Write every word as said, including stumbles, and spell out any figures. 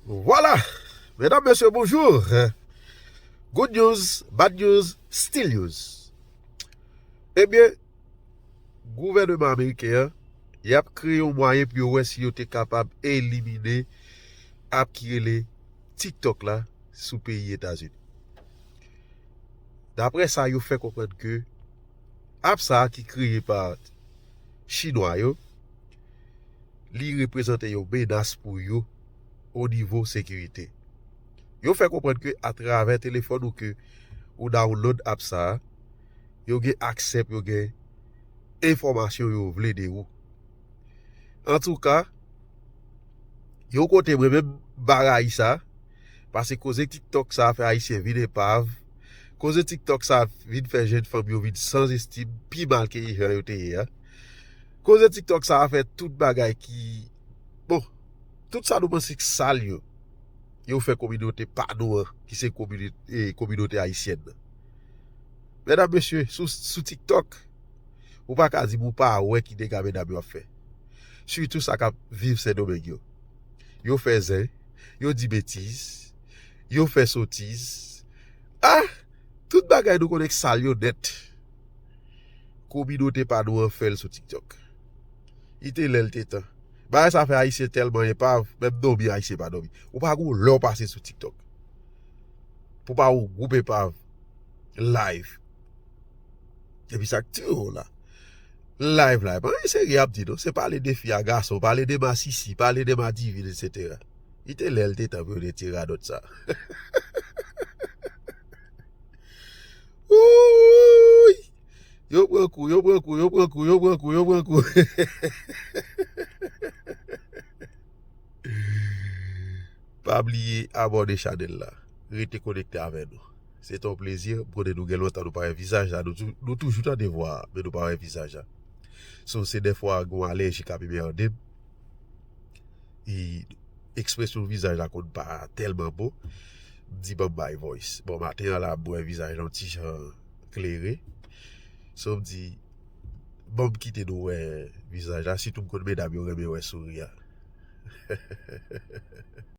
Vwala! Medam, mesye, bonjou! Good news, bad news, still news. Ebyen, gouvènman ameriken an, y ap kreye yon mwayen pou yo wè si yo te kapab elimine app ki rele TikTok la sou peyi Etazini. Daprè sa, yo fè konprann ke app sa a ki kreye pa Chinwa yo, li reprezante yon menas pou yo o nivo sekirite. Yo fè konprann ke atravè telefòn ou ke ou download app sa a, yo gen aksè pou yo gen enfòmasyon yo vle de ou. Antouka, yon kote mwen menm m pa rayi sa, paske koze TikTok sa a fè Ayisyen vin epav, koze TikTok sa a vin fè jèn fanm yo vin san estim, pi mal ke jan yo te ye a. Koze TikTok sa a fè tout bagay ki, bon, tout sa nou panse k sal yo, yo fè kominote pa nou an, ki se kominote, eh, kominote ayisyèn nan. Medam, mesye, sou, sou TikTok, ou pa ka di m ou pa wè ki dega medam yo ap fè. Sitou sa k ap viv Sendomeng yo. Yo fè zen, yo di betiz, yo fè sotiz. Ah! Tout bagay nou konnen k sal yo nèt. Kominote pa nou an fè l sou TikTok. Li te lè l te tan. Bagay sa fè Ayisyen tèlman epav, menm dòmi Ayisyen pa dòmi. Ou pa gon lè w pase sou TikTok pou pa wè yon gwoup epav live. Epi sa k tire w la. Live la, e pa anyen serye y ap di non. Se pale de fi a gason, pale de masisi, pale de madivin, etsetera. Li te lè l te tan pou yo retire radòt sa. Wouy! Yo pran kou, yo pran kou, yo pran kou, yo pran kou, yo pran kou. Pa bliye abòne chanèl la. Rete konekte avè nou. Se te yon plezi. M konnen nou gen lontan nou pa wè vizaj la. Nou, tou- nou toujou tande vwa a, men nou pa wè vizaj la. So, se dèfwa gen yon alèji k ap emède m. E ekspresyon vizaj la konn pa tèlman bon. M di ban m bay voice. Bon, maten an la, m wè vizaj la yon ti jan klere. So, m di, ban m kite nou wè vizaj la. Sitou m konn medam yo renmen wè souri a.